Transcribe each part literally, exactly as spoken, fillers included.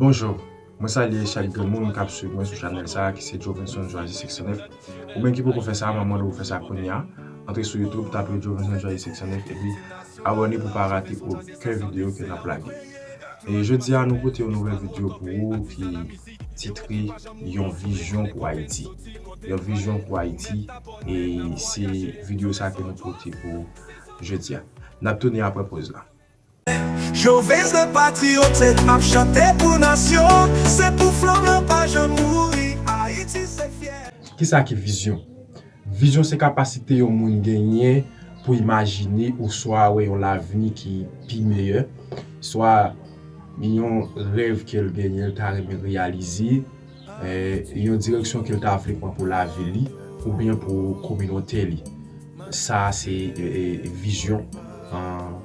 Bonjou, mwen salye chak grenn moun k ap swiv mwen sou chanèl sa a ki se Jovenson Joazi senk san nèf. Ou menm ki poko fè sa, mwen mande w fè sa kounye a. Antre sou YouTube, tape Jovenson Joazi senk san nèf epi abòne pou w pa rate okenn videyo ke n ap lage. E jodi a, nou pote yon nouvèl videyo pou ou ki titre Yon vizyon pou Ayiti. Yon vizyon pou Ayiti, e se videyo sa ke nou pote pou ou jodi a. N ap tounen apre poz la. Jovenson patriyòt, se ap chante pou nasyon, se pou flanm nan pa janm mouri, Ayiti se fyè. Kisa ki vizyon? Vizyon se kapasite yon moun genyen pou imajine oswa wè yon lavni ki pi meyè, swa yon rèv ke l genyen, l ta renmen reyalize, eh, yon direksyon ke l ta vle pran pou lavi li oubyen pou kominote li. Sa se, eh, eh, vizyon, an,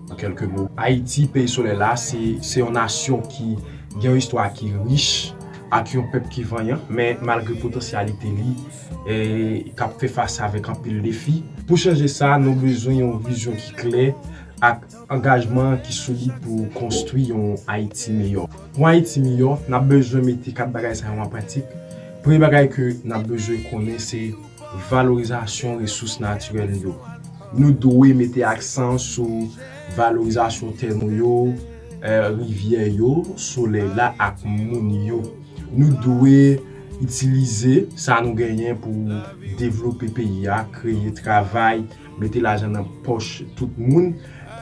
an kèlke mo. Ayiti, peyi solèy la, se, se yon nasyon ki gen yon istwa ki rich ak yon pèp ki vanyan, men malgre potansyalite li, eh, k ap fè fas avèk anpil defi. Pou chanje sa, nou bezwen yon vizyon ki klè ak angajman ki solid pou konstwi yon Ayiti miyò. Pou Ayiti miyò, n ap bezwen mete kat bagay sa yo an pratik. Premye bagay ke n ap bezwen konnen se valorizasyon resous natirèl nou yo. Nou dwe mete aksan sou valorizasyon tè nou yo, eh, rivyè yo, solèy la ak moun yo. Nou dwe itilize sa nou genyen pou devlope peyi a, kreye travay, mete lajan nan pòch tout moun,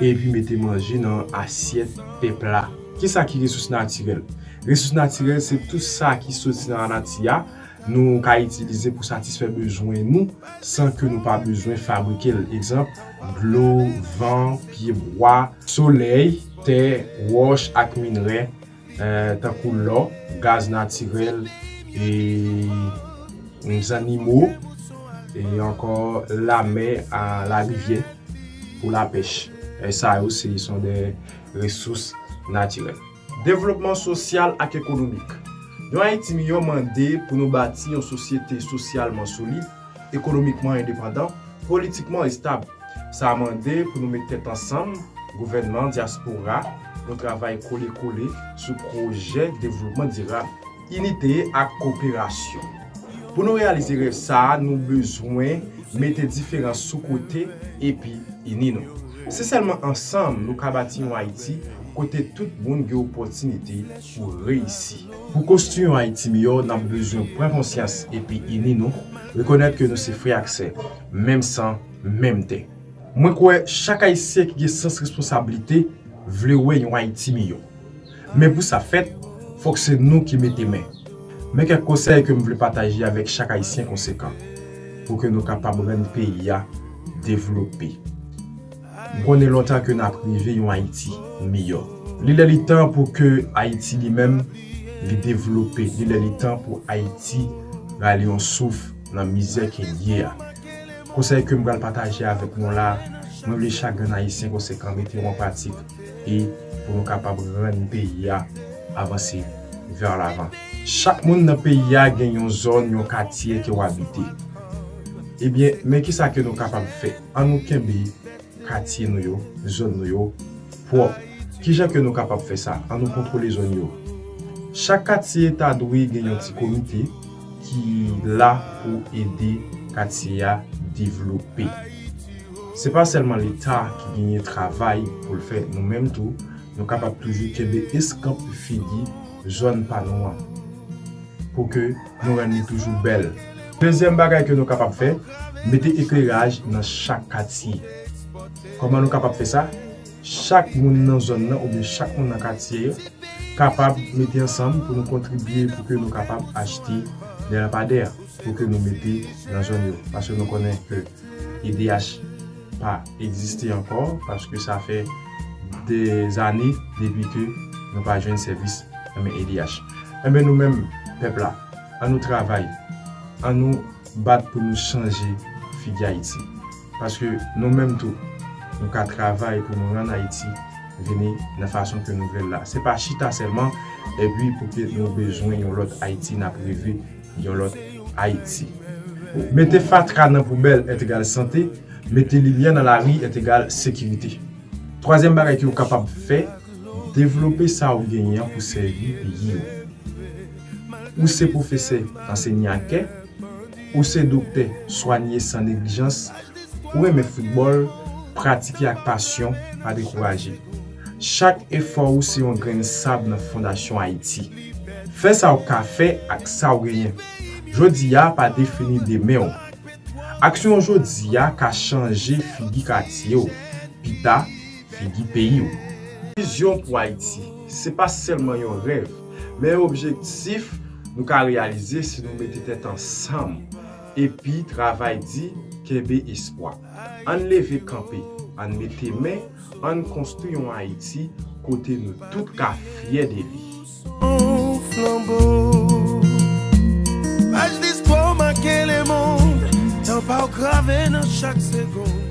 epi mete manje nan asyèt pèp la. Kisa ki resous natirèl? Resous natirèl se tout sa ki soti nan lanati a, nou ka itilize pou satisfè bezwen nou san ke nou pa bezwen fabrike l. Egzanp, dlo, van, pyebwa, solèy, tè, wòch ak minerè, eh, tankou lò, gaz natirèl, e zannimo, e ankò lamè, a, larivyè pou lapèch. E sa yo, se, sont des ressources naturelles. Devlopman sosyal ak ekonomik. Yon Ayiti miyò mande pou nou bati yon sosyete sosyalman solid, ekonomikman endepandan, politikman estab. Sa mande pou nou met tèt ansanm, gouvènman, dyaspora, nou travay kole kole sou pwojè devlopman dirab, inite ak koperasyon. Pou nou reyalize rèv sa a, nou bezwen mete diferans sou kote epi ini nou. Se sèlman ansanm nou ka bati yon Ayiti kote tout moun gen opòtinite pou reyisi. Pou konstwi yon Ayiti miyò, n ap bezwen pran konsyans epi ini nou, rekonèt ke nou se frè ak sè, menm san, menm tè. Mwen kwè chak Ayisyen ki gen sans responsablite vle wè yon Ayiti miyò. Men pou sa fèt, fòk se nou ki mete men. Men kèk konsèy ke m vle pataje avèk chak Ayisyen konsekan, pou ke nou kapab rann peyi a devlope. M konnen lontan ke n ap rive yon Ayiti miyò. Li lè li tan pou ke Ayiti li menm, li devlope. Li lè li tan pou Ayiti rale yon souf nan mizè ke l ye a. Konsèy ke m pral pataje avèk nou la, mwen vle chak grenn Ayisyen konsekan mete yo an pratik e pou nou kapab rann peyi a avanse vers l'avant. Chak moun nan peyi a gen yon zòn, yon katye ke w abite. Ebyen, men kisa ke nou kapab fè? An nou kenbe katye nou yo, zòn nou yo pwòp. Kijan ke nou kapab fè sa? An nou kontwole zòn yo. Chak katye ta dwe gen yon ti komite ki la pou ede katye a devlope. Se pa sèlman Leta ki genyen travay pou l fè, nou menm tou, nou kapab toujou kenbe eskanp figi zòn pa nou an, pou ke nou rann li toujou bèl. Dezyèm bagay ke nou kapab fè, mete ekleraj nan chak katye. Kòman nou kapab fè sa? Chak moun nan zòn nan oubyen chak moun nan katye kapab mete ansanm pou nou kontribye pou ke nou kapab achte de lapadè pou ke nou mete nan zòn yo. Paske nou konnen ke E D H pa egziste ankò, paske sa fè dèzane depi ke nou pa jwenn sèvis nan men E D H. Enben nou menm, pèp la, an nou travay, an nou bat pou nou chanje figi Ayiti. Paske nou menm tou, nou ka travay pou nou rann Ayiti vini nan fason ke nou vle l la. Se pa chita sèlman, epi pou ke nou bezwen yon lòt Ayiti, n ap reve yon lòt Ayiti. Mete fatra nan poubèl est égal santé, mete limyè nan lari est égal sécurité. Twazyèm bagay ke w kapab fè, Devlope sa w genyen an pou sèvi peyi w. Ou se pwofesè, ansenye ak kè. Ou se doktè, swanye san neglijans. Ou renmen foutbòl, pratike ak pasyon, pa dekouraje. Chak efò ou se yon grenn sab nan fondasyon Ayiti. Fè sa w ka fè ak sa w genyen. Jodi a pa defini demen w. Aksyon w jodi a ka chanje figi katye w, pita, figi peyi w. Vizyon pou Ayiti, se pa sèlman yon rèv, men yon objektif nou ka reyalize si nou mete tèt ansanm epi travay di, kenbe espwa. Ann leve kanpe, ann mete men, ann konstwi yon Ayiti kote nou tout ka fyè de li. On flanbo. Paj listwa w make lemonn, tan pa w grave nan chak segonn.